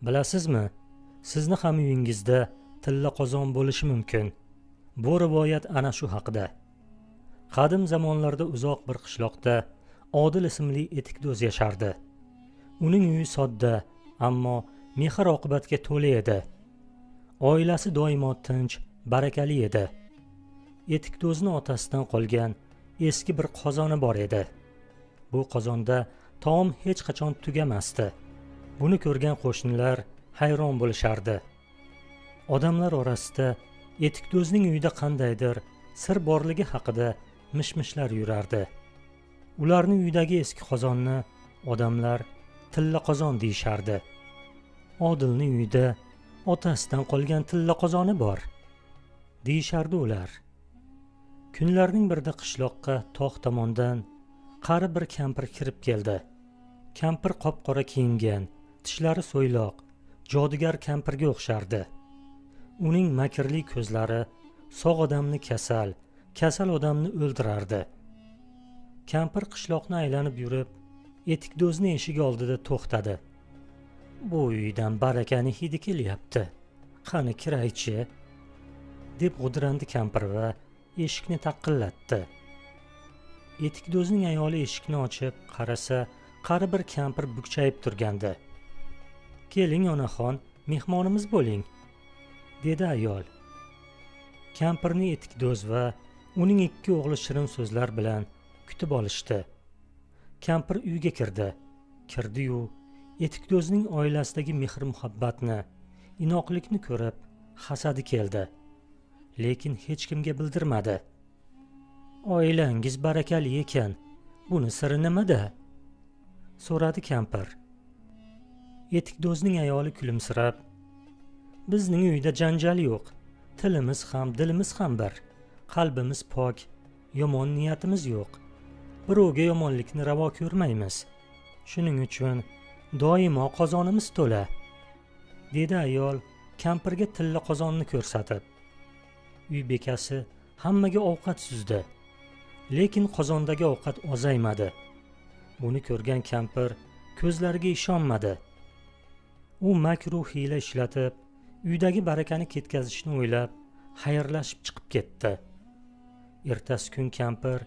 Bilasizmi, sizni ham uyingizda tilla qozon bo'lishi mumkin. Bu rivoyat ana shu haqida. Qadim zamonlarda uzoq bir qishloqda Odil ismli etikdo'z yashardi. Uning uyi sodda, ammo mehr oqibatga to'la edi. Oilasi doimo tinch, barakali edi. Etikdo'zni otasidan qolgan eski bir qozoni bor edi. Bu qozonda taom hech qachon tugamasdi. Buni ko'rgan qo'shnilar hayron bo'lishardi. Odamlar orasida etikdo'zning uyida qandaydir sir borligi haqida mish-mishlar yurardi. Ularning uyidagi eski qozonni odamlar tilla qozon deyishardi. Odilning uyida otasidan qolgan tilla qozoni bor, deyishardi ular. Kunlarning birida qishloqqa tog' tomondan qari bir kampir kirib keldi. Kampir qop-qora kiyingan, tishlari so'yloq, jodugar kampirga o'xshardi. Uning makrli ko'zlari sog' odamni kasal, kasal odamni o'ldirardi. Kampir qishloqni aylanib yurib, etikdo'zni eshigi oldida to'xtadi. Bu uydan barakani hidi kelyapti. Qani kiraychi, deb g'udrandi kampir va eshikni taqillatdi. Etikdo'zning ayoli eshikni ochib qarasa, qari bir kampir bukchayib turgandi. Keling onaxon, mehmonimiz bo'ling, dedi ayol. Kampirni etikdo'z va uning ikki o'g'li shirin so'zlar bilan kutib olishdi. Kampir uyga kirdi. Kirdi-yu, etikdo'zning oilasidagi mehr-muhabbatni, inoqlikni ko'rib hasadi keldi. Lekin hech kimga bildirmadi. Oilangiz barakali ekan, buni siri nimada? So'radi kampir. Etikdo'zning ayoli kulimsirab, bizning uyda janjal yo'q. Tilimiz ham, dilimiz ham bir. Qalbimiz pok, yomon niyatimiz yo'q. Birovga yomonlikni ravo ko'rmaymiz. Shuning uchun doimo qozonimiz to'la, dedi ayol kampirga tilla qozonni ko'rsatib. Uy bekasi hammaga ovqat suzdi. Lekin qozondagi ovqat ozaymadi. Buni ko'rgan kampir ko'zlariga ishonmadi. U makru hiyla ishlatib, uydagi barakani ketkazishni o'ylab, xayrlashib chiqib ketdi. Ertasi kun kampir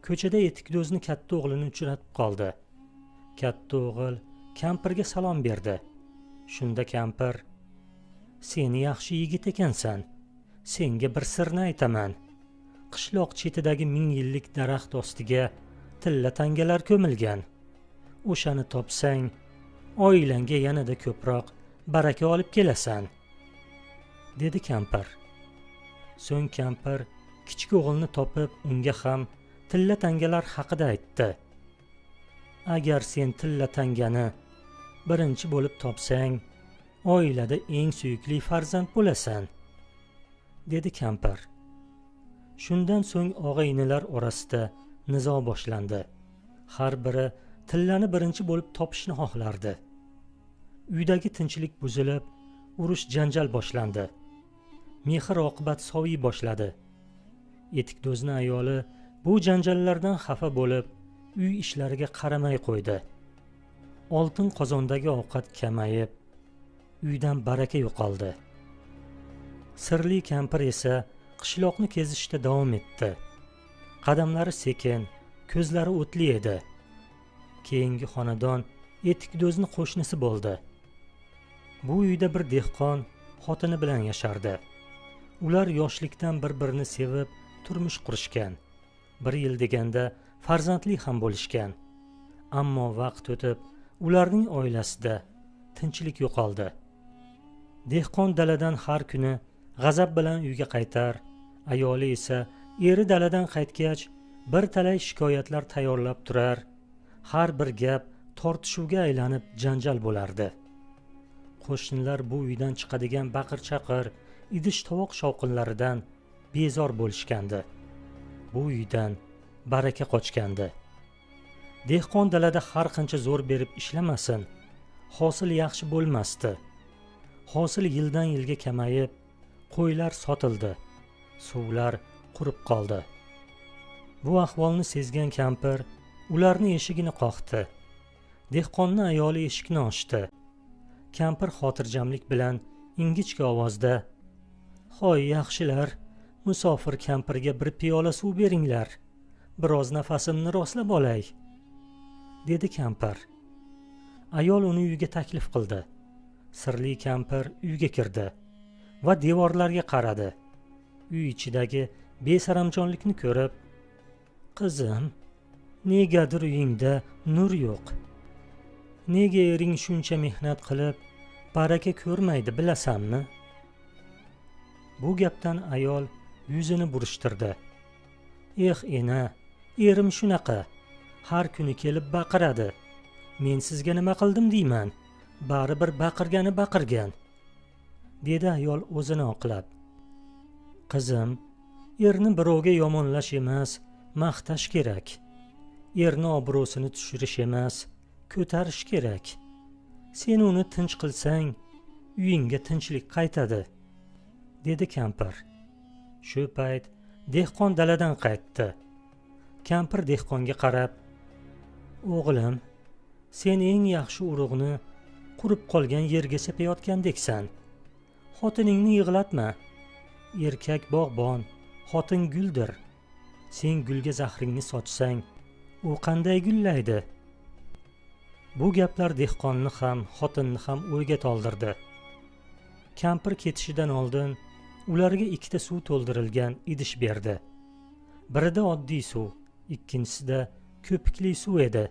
ko'chada etikdo'zni katta o'g'lini uchratib qoldi. Katta o'g'il kampirga salom berdi. Shunda kampir: "Sen yaxshi yigit ekansan. Senga bir sirni aytaman. Qishloq chetidagi 1000 yillik daraxt ostiga tilla tangalar ko'milgan. O'shani topsang, oilangga yanada ko'proq baraka olib kelasan", dedi kampir. So'ng kampir kichik o'g'ilni topib, unga ham tilla tangalar haqida aytdi. Agar sen tilla tangani birinchi bo'lib topsang, oilada eng suyukli farzand bo'lasan, dedi kampir. Shundan so'ng og'a-inilar orasida nizo boshlandi. Har biri tillani birinchi bo'lib topishni xohlardi. Uydagi tinchlik buzilib, urush janjal boshlandi. Mehr oqibat soviy boshladi. Etikdo'zni ayoli bu janjallardan xafa bo'lib, uy ishlariga qaramay qo'ydi. Oltin qozondagi ovqat kamayib, uydan baraka yo'qoldi. Sirli kampir esa qishloqni kezishda davom etdi. Qadamlari sekin, ko'zlari o'tli edi. Keyingi xonadon etikdo'zni qo'shnisi bo'ldi. Bu uyda bir dehqon xotini bilan yashardi. Ular yoshlikdan bir-birini sevib turmush qurishgan. Bir yil deganda farzandli ham bo'lishgan. Ammo vaqt o'tib, ularning oilasida tinchlik yo'qoldi. Dehqon daladan har kuni g'azab bilan uyga qaytar, ayoli esa eri daladan qaytgach bir talay shikoyatlar tayyorlab turar. Har bir gap tortishuvga aylanib janjal bo'lardi. Qo'shnilar bu uydan chiqadigan baqir-chaqir, idish-tovoq shovqinlaridan bezor bo'lishgandi. Bu uydan baraka qochgandi. Dehqon dalada har qancha zo'r berib ishlamasin, hosil yaxshi bo'lmasdi. Hosil yildan yilga kamayib, qo'ylar sotildi, suvlar qurib qoldi. Bu ahvolni sezgan kampir ularni eshigini qoqdi. Dehqonni ayoli eshikni ochdi. Kampir xotirjamlik bilan ingichka ovozda: "Hoy yaxshilar, musofir kampirga bir piyola suv beringlar, biroz nafasimni rostlab olay", dedi kampir. Ayol uni uyga taklif qildi. Sirli kampir uyga kirdi va devorlarga qaradi. Uy ichidagi besaramjonlikni ko'rib: "Qizim, negadir uyingda nur yo'q. Nega ering shuncha mehnat qilib baraka ko'rmaydi, bilasanmi?" Bu gapdan ayol yuzini burishtirdi. "Eh ena, erim shunaqa, har kuni kelib baqiradi. Men sizga nima qildim deyman, baribir baqirgani baqirgan", dedi ayol o'zini oqlab. "Qizim, erni birovga yomonlash emas, maqtash kerak. Erni obro'sini tushirish emas, ko'tarish kerak. Sen uni tinch qilsang, uyingga tinchlik qaytadi", dedi kampir. Shu payt dehqon daladan qaytdi. Kampir dehqonga qarab: "O'g'lim, sen eng yaxshi urug'ni qurib qolgan yerga sepayotgandeksan. Xotiningni yig'latma. Erkak bog'bon, xotin guldir. Sen gulga zahringni sochsang, u qanday gullaydi?" Bu gaplar dehqonni ham, xotinni ham o'yga toldirdi. Kampir ketishidan oldin ularga ikkita suv to'ldirilgan idish berdi. Birida oddiy suv, ikkinchisida ko'pikli suv edi.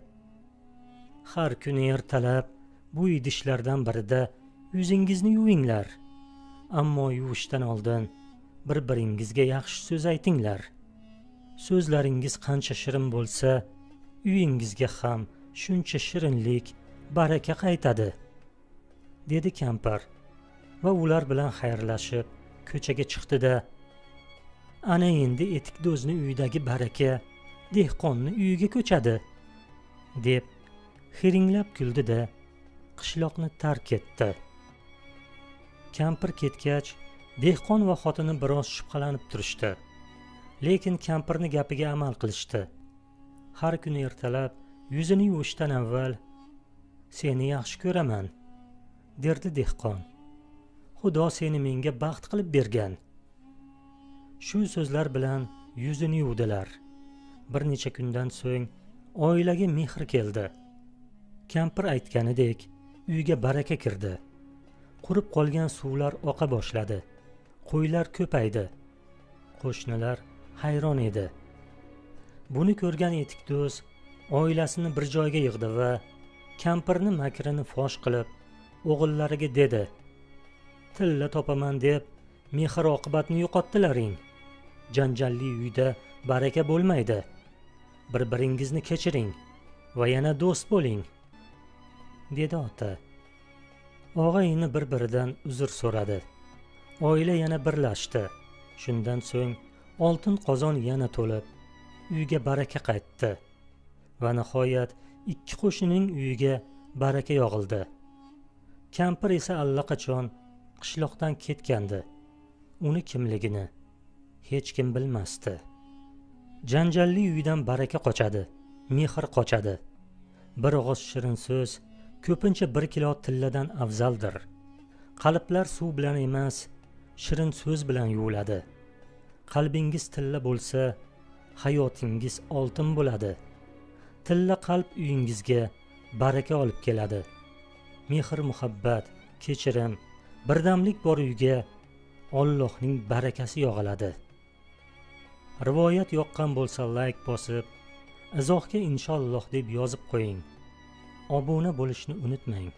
"Har kuni ertalab bu idishlardan birida yuzingizni yuvinglar. Ammo yuvishdan oldin bir-biringizga yaxshi so'z aytinglar. So'zlaringiz qancha shirin bo'lsa, uyingizga ham shuncha shirinlik, baraka qaytadi", dedi kampir va ular bilan xayrlashib ko'chaga chiqdi-da, "Ana endi etikdo'zni uyidagi baraka dehqonni uyiga ko'chadi", deb hiringlab kuldi-da, qishloqni tark etdi. Kampir ketgach, dehqon va xotini biroz shubhalanib turishdi. Lekin kampirni gapiga amal qilishdi. Har kuni ertalab yuzini yuvishdan avval: "Seni yaxshi ko'raman", derdi dehqon. "Xudo seni menga baxt qilib bergan." Shu so'zlar bilan yuzini yuvdilar. Bir necha kundan so'ng oilaga mehr keldi. Kampir aytganidek uyga baraka kirdi. Qurib qolgan suvlar oqa boshladi. Qo'ylar ko'paydi. Qo'shnilar hayron edi. Buni ko'rgan etikdo'z oilasini bir joyga yig'di va kampirni makrini fosh qilib o'g'illariga dedi: "Tilla topaman deb mehr oqibatni yo'qotdilaring. Janjalli uyda baraka bo'lmaydi. Bir-biringizni kechiring va yana do'st bo'ling", dedi ota. Og'a-ini bir-biridan uzr so'radi. Oila yana birlashdi. Shundan so'ng oltin qozon yana to'lib, uyga baraka qaytdi. Va nihoyat ikki qo'shnining uyiga baraka yog'ildi. Kampir esa allaqachon qishloqdan ketgandi. Uni kimligini hech kim bilmasdi. Janjalli uydan baraka qochadi, mehr qochadi. Bir og'iz shirin so'z ko'pincha 1 kilo tilladan afzaldir. Qalblar suv bilan emas, shirin so'z bilan yuviladi. Qalbingiz tilla bo'lsa, hayotingiz oltin bo'ladi. Tilla qalb uyingizga baraka olib keladi. Mehr, muhabbat, kechirim, birdamlik bor uyga Allohning barakasi yog'iladi. Rivoyat yoqqan bo'lsa like bosib, izohga inshaalloh deb yozib qo'ying. Obuna bo'lishni unutmang.